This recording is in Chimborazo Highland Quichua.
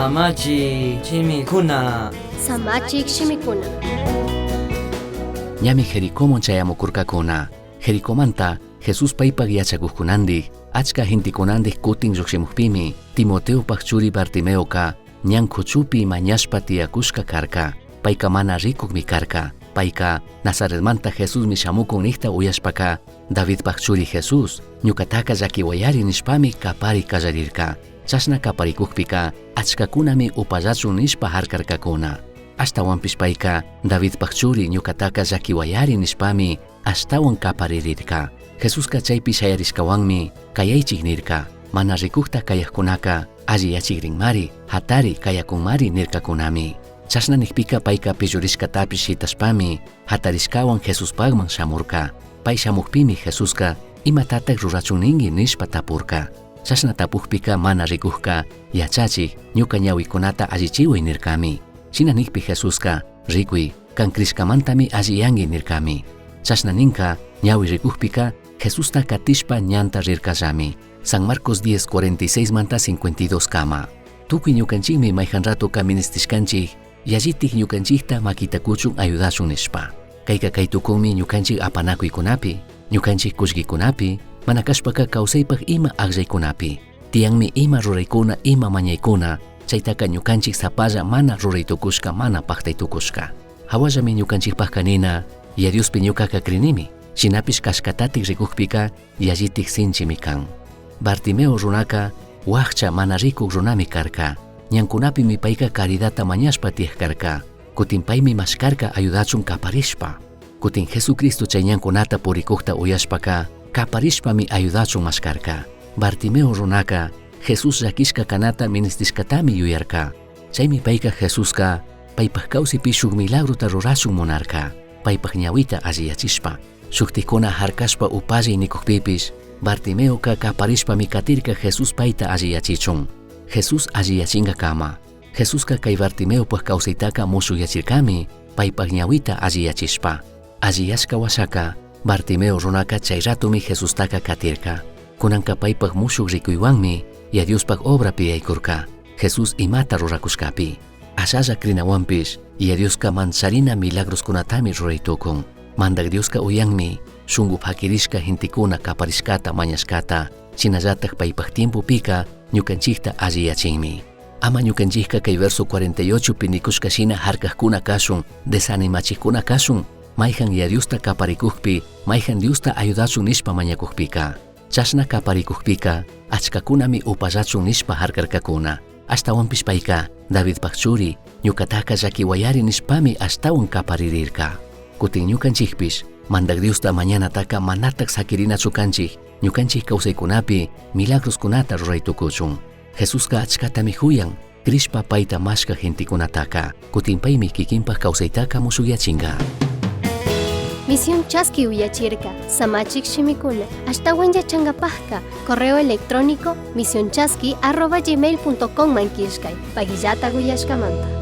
Samachik shimikuna. Samachik shimikuna. Ñami Jericoman chayamucurcacuna. Jericomanta Jesús paipaj yachacujcunandij, achca gentecunandij cutin llujshimujpimi, Timoteopaj churi Bartimeoca ñan cuchupi mañashpa tiyacushca carca. Paica mana ricujmi carca. Paica Nazaretmanta Jesusmi shamucun nijta uyashpaca, Davidpaj churi Jesús, ñucataca llaquihuayari nishpami capari callarirca. Chashna caparicujpica, achcacunami upallachun nishpa jarcarcacuna. Ashtahuanpish paica, Davidpaj churi ñucataca llaquihuayari nishpami ashtahuan caparirirca. Jesusca chaipi shayarishcahuanmi cayaichij nirca. Mana ricujta cayajcunaca alliyachigrinmari, jatari cayacunmari nircacunami. Chashna nijpica paica pillurishcatapish shitashpami jatarishcahuan Jesuspajman shamurca. Pai shamujpimi Jesusca imatataj rurachun ningui nishpa tapurca. Chashna tapujpica mana ricujca yachachij ñuca ñahuicunata allichihuai nircami. Shina nijpi Jesusca ricui can crishcamantami alliyangui nircami. Chashna ninca ñahui ricujpica Jesusta catishpa ñanta rircallami. San Marcos 10, 46 manta 52 kama. Tukuy ñukanchikmi mayjan ratoka ministishkanchik yallitik ñukanchikta makita kuchun ayudashun nishpa. Kayka kay tukunmi ñukanchik apanakuykunapi, ñukanchik kullkikunapi, mana kashpaka kawsaypaq ima akllaykunapi. Tiyanmi ima ruraykuna, ima mañaykuna, chaytaka ñukanchik sapalla mana ruray tukushka, mana paqtay tukushka. Hawallami ñukanchikpaqka nina, ya Diospi ñukaka crinimi, shinapish kashkatatik rikukpika yallitik sinchimi kan. Bartimeo runaka wakcha mana rikuk runami karka. Ñankunapimi payka caridadta mañashpa tiyaj karka. Kutin paymi mashkarka ayudachun kaparishpa. Kutin Jesucristo chay ñankunata purikukta uyashpaka kaparishpami ayudachun mashkarka. Bartimeo runaka Jesús llakishka kanata ministishkatami yuyarka. Chaymi payka Jesuska paypaj kawsaypi shuk milagrota rurachun munarka. Paypaj ñawita alliyachishpa. Shuktikuna harkashpa upallay nikukpipish Bartimeoka kaparishpami katirka Jesús payta alliyachichun. Jesús alliyachinkakama. Jesuska kay Bartimeopaj kawsaytaka mushuyachirkami paypaj ñawita alliyachishpa. Alliyashka washaka Bartimeo runaka chay ratumi Jesustaka katirka. Kunanka paypaj mushuk rikuywanmi ya Diospaj obrapi yaykurka. Jesús imata rurakushkapi. Ashalla crinawanpish ya Dioska mancharina milagroskunatami ruray tukun. Mandak Dioska uyanmi shunku pakirishka gentekuna kaparishkata mañashkata shinallatak paypaj tiempopika ñukanchikta alliyachinmi. Ama ñukanchikka kay verso 48 pi nikushka shina harkajkuna kashun, desanimachikuna kashun, mayjan ya Diosta kaparikukpi, mayjan Diosta ayudachun nishpa mañakukpika. Chashna kaparikukpika, achkakunami upallachun nishpa harkarkakuna. Ashtawanpish payka, Davidpaj churi, ñukataka llakiwayari nishpami ashtawan kaparirirka. Kutin ñukanchikpish, Mandak Diosta mañanataka manatak sakirinachu kanchik, ñukanchik kawsaykunapi milagroskunata ruray tukuchun. Jesuska achkatami huyan, crishpa payta mashka gentekunataka, kutin paymi kikinpaj kawsaytaka mushuyachinka. Misión Chaski uyachirka, Samachik shimikuna, ashtawan yachangapajka, correo electrónico misionchaski@gmail.com man killkay, pagillata uyashkamanta.